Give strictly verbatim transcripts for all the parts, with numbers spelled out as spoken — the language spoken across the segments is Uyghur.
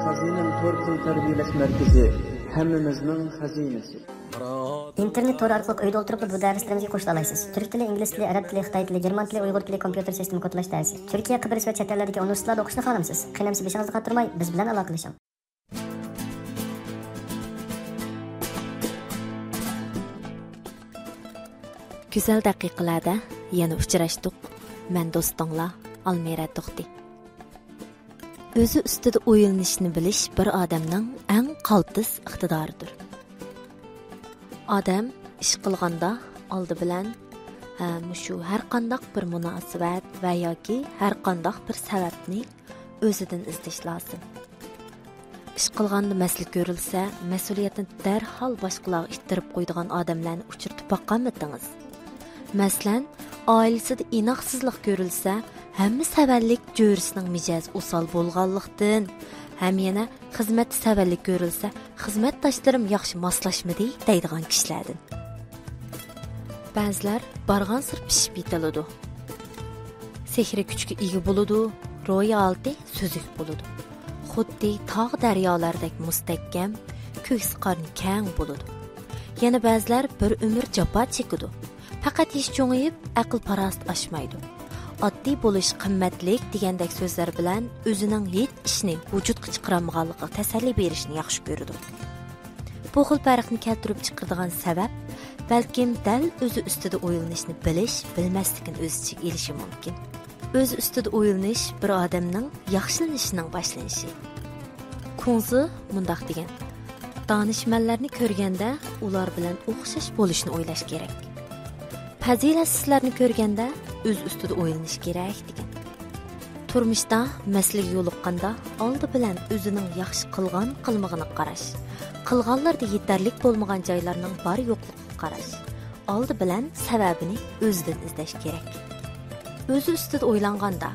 خەزىنەم تور تىل تەربىيەلەش مەركىزى، ھەممىمىزنىڭ خەزىنىسى. ئىنتېرنېت تورى ئارقىلىق ئۆيدە ئولتۇرۇپلا بۇ دەرسلىرىمىزگە قوشۇلالايسىز. تۈرك تىلى، ئىنگلىز تىلى، ئەرەب تىلى، خىتاي تىلى، گېرمان تىلى، ئۇيغۇر تىلى، كومپيۇتېر سىستېما كودلاش دەرسى. تۈركىيە، قەبرىسى ۋە چەت ئەللەردىكى ئۇنىۋېرسىتېتلاردا ئوقۇشنى خالامسىز؟ قېنى ئەمىسە بېشىڭىزنى قاتۇرماي، بىز بىلەن ئالاقىلىشىڭ. گۈزەل دەقىقىلەردە يەنە ئۇچراشتۇق. مەن دوستۇڭلار ئالمىرە توختى. ئۆزى ئۈستىدە ئويلىنىشنى بىلىش بىر ئادەمنىڭ ئەڭ قالتىس ئىقتىدارىدۇر. ئادەم ئىش قىلغاندا ئالدى بىلەن، ھە، مۇشۇ ھەر قانداق بىر مۇناسىۋەت ۋە ياكى ھەر قانداق بىر سەۋەبنى ئۆزىدىن ئىزدەش لازىم. ئىش قىلغاندا مەسىلە كۆرۈلسە، مەسئۇلىيەتنى دەرھال باشقىلارغا ئىتتىرىپ قويىدىغان ئادەملەرنى ئۇچرىتىپ باققانمىدىڭىز؟ مەسىلەن، ئائىلىسىدە ئىناقسىزلىق كۆرۈلسە، ھەممە سەۋەنلىك جۆرىسىنىڭ مىجەزى ئوسال بولغانلىقتىن، ھەم يەنە خىزمەتتە سەۋەنلىك كۆرۈلسە، خىزمەتداشلىرىم ياخشى ماسلاشمىدى دەيدىغان كىشىلەردىن. بەزىلەر بارغانسېرى پىشىپ يېتىلىدۇ. سېھرىي كۈچكە ئىگە بولىدۇ، روھىي ھالىتى سۈزۈك بولىدۇ. خۇددى تاغ دەريالاردەك مۇستەھكەم، كۆكسى قارنى كەڭ بولىدۇ. يەنە بەزىلەر بىر ئۆمۈر جاپا چېكىدۇ. پەقەت يېشى چوڭىيىپ، ئەقىل پاراسىتى ئاشمايدۇ. ئاددىي بولۇش قىممەتلىك دېگەندەك سۆزلەر بىلەن ئۆزىنىڭ ھېچ ئىشنى ۋۇجۇدقا چىقىرالمىغانلىقىغا تەسەللى بېرىشنى ياخشى كۆرىدۇ. بۇ خىل پەرقنى كەلتۈرۈپ چىقىرىدىغان سەۋەب، بەلكىم دەل ئۆزى ئۈستىدە ئويلىنىشنى بىلىش، بىلمەسلىكىنى ئۆز ئىچىگە ئېلىشى مۇمكىن. ئۆزى ئۈستىدە ئويلىنىش بىر ئادەمنىڭ ياخشىلىنىشىنىڭ باشلىنىشى. كۇڭزى مۇنداق دېگەن: دانىشمەنلەرنى كۆرگەندە ئۇلار بىلەن ئوخشاش بولۇشنى ئويلاش كېرەك. پەزىلەتسىزلەرنى كۆرگەندە ئۆز ئۈستىدە ئويلىنىش كېرەك دېگەن. تۇرمۇشتا مەسىلىگە يولۇققاندا ئالدى بىلەن ئۆزىنىڭ ياخشى قىلغان قىلمىغىنىغا قاراش، قىلغانلىرىدا يېتەرلىك بولمىغان جايلارنىڭ بار يوقلۇقىغا قاراش، ئالدى بىلەن سەۋەبىنى ئۆزىدىن ئىزدەش كېرەك. ئۆزى ئۈستىدە ئويلانغاندا،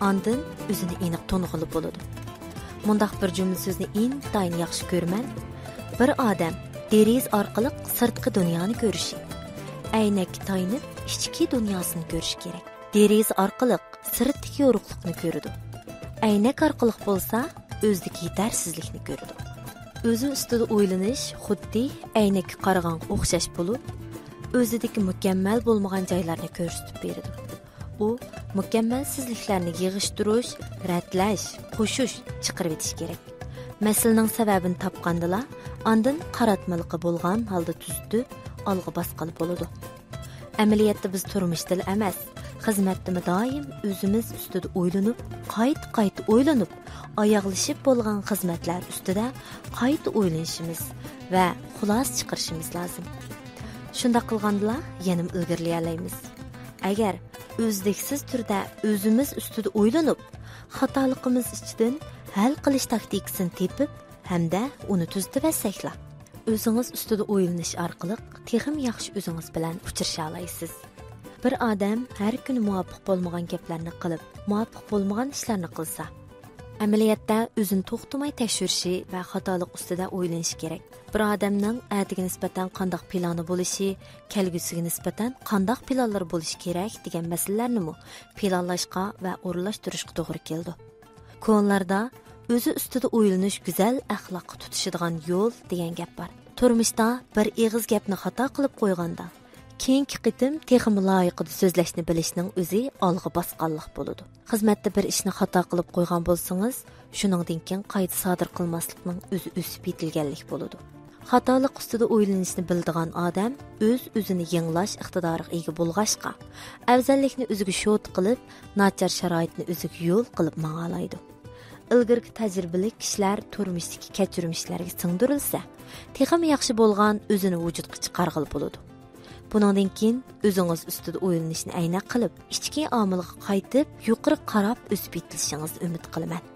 ئاندىن ئۆزىنى ئېنىق تونۇغىلى بولىدۇ. مۇنداق بىر جۈملە سۆزنى ئىنتايىن ياخشى كۆرىمەن: بىر ئادەم دېرىزە ئارقىلىق سىرتقى دۇنيانى كۆرۈشى، ئەينەككە تايىنىپ ئىچكى دۇنياسىنى كۆرۈشى كېرەك. دېرىزە ئارقىلىق سىرتتىكى يورۇقلۇقنى كۆرىدۇ. ئەينەك ئارقىلىق بولسا ئۆزىدىكى يېتەرسىزلىكنى كۆرىدۇ. ئۆزى ئۈستىدە ئويلىنىش خۇددى ئەينەككە قارىغانغا ئوخشاش بولۇپ، ئۆزىدىكى مۇكەممەل بولمىغان جايلارنى كۆرسىتىپ بېرىدۇ. ئۇ مۇكەممەلسىزلىكلەرنى يىغىشتۇرۇش، رەتلەش، قوشۇش، چىقىرىۋېتىش كېرەك. مەسىلىنىڭ سەۋەبىنى تاپقاندىلا، ئاندىن قاراتمىلىقى بولغان ھالدا تۈزىتىپ، ئالغا باسقىلى بولىدۇ. ئەمەلىيەتتە بىز تۇرمۇشتىلا ئەمەس، خىزمەتتىمۇ دائىم ئۆزىمىز ئۈستىدە ئويلىنىپ، قايتا-قايتا ئويلىنىپ، ئاياغلىشىپ بولغان خىزمەتلەر ئۈستىدە قايتا ئويلىنىشىمىز ۋە خۇلاسە چىقىرىشىمىز لازىم. شۇنداق قىلغاندىلا يەنىمۇ ئىلگىرىلىيەلەيمىز. ئەگەر ئۈزلۈكسىز تۈردە ئۆزىمىز ئۈستىدە ئويلىنىپ، خاتالىقىمىز ئىچىدىن ھەل قىلىش تاكتىكىسىنى تېپىپ، ھەمدە ئۇنى تۈزىتىۋەتسەكلا، ئۆزىڭىز ئۈستىدە ئويلىنىش ئارقىلىق تېخىمۇ ياخشى ئۆزىڭىز بىلەن ئۇچرىشالايسىز. بىر ئادەم ھەر كۈنى مۇۋاپىق بولمىغان گەپلەرنى قىلىپ، مۇۋاپىق بولمىغان ئىشلارنى قىلسا، ئەمەلىيەتتە ئۆزىنى توختىماي تەكشۈرۈشى ۋە خاتالىق ئۈستىدە ئويلىنىشى كېرەك. بىر ئادەمنىڭ ئەتىگە نىسبەتەن قانداق پىلانى بولۇشى، كەلگۈسىگە نىسبەتەن قانداق پىلانلىرى بولۇشى كېرەك دېگەن مەسىلىلەرنىمۇ پىلانلاشقا ۋە ئورۇنلاشتۇرۇشقا توغرا كېلىدۇ. كونىلاردا «ئۆزى ئۈستىدە ئويلىنىش گۈزەل ئەخلاققا تۇتىشىدىغان يول» دېگەن گەپ بار. تۇرمۇشتا بىر ئېغىز گەپنى خاتا قىلىپ قويغاندا، كېيىنكى قېتىم تېخىمۇ لايىقىدا سۆزلەشنى بىلىشنىڭ ئۆزى ئالغا باسقانلىق بولىدۇ. خىزمەتتە بىر ئىشنى خاتا قىلىپ قويغان بولسىڭىز، شۇنىڭدىن كېيىن قايتا سادىر قىلماسلىقنىڭ ئۆزى ئۆسۈپ يېتىلگەنلىك بولىدۇ. خاتالىق ئۈستىدە ئويلىنىشنى بىلىدىغان ئادەم ئۆز-ئۆزىنى يېڭىلاش ئىقتىدارىغا ئىگە بولغاچقا، ئەۋزەللىكنى ئۆزىگە شوتا قىلىپ، ناچار شارائىتنى ئۆزىگە يول قىلىپ ماڭالايدۇ. ئىلگىرىكى تەجرىبىلىك كىشىلەر تۇرمۇشتىكى كەچۈرمىشلەرگە سىڭدۈرۈلسە، تېخىمۇ ياخشى بولغان ئۆزىنى ۋۇجۇدقا چىقارغىلى بولىدۇ. بۇنىڭدىن كېيىن ئۆزىڭىز ئۈستىدە ئويلىنىشنى ئەينەك قىلىپ، ئىچكى ئامىلغا قايتىپ، يۇقىرىغا قاراپ ئۆسۈپ يېتىلىشىڭىزنى ئۈمىد قىلىمەن.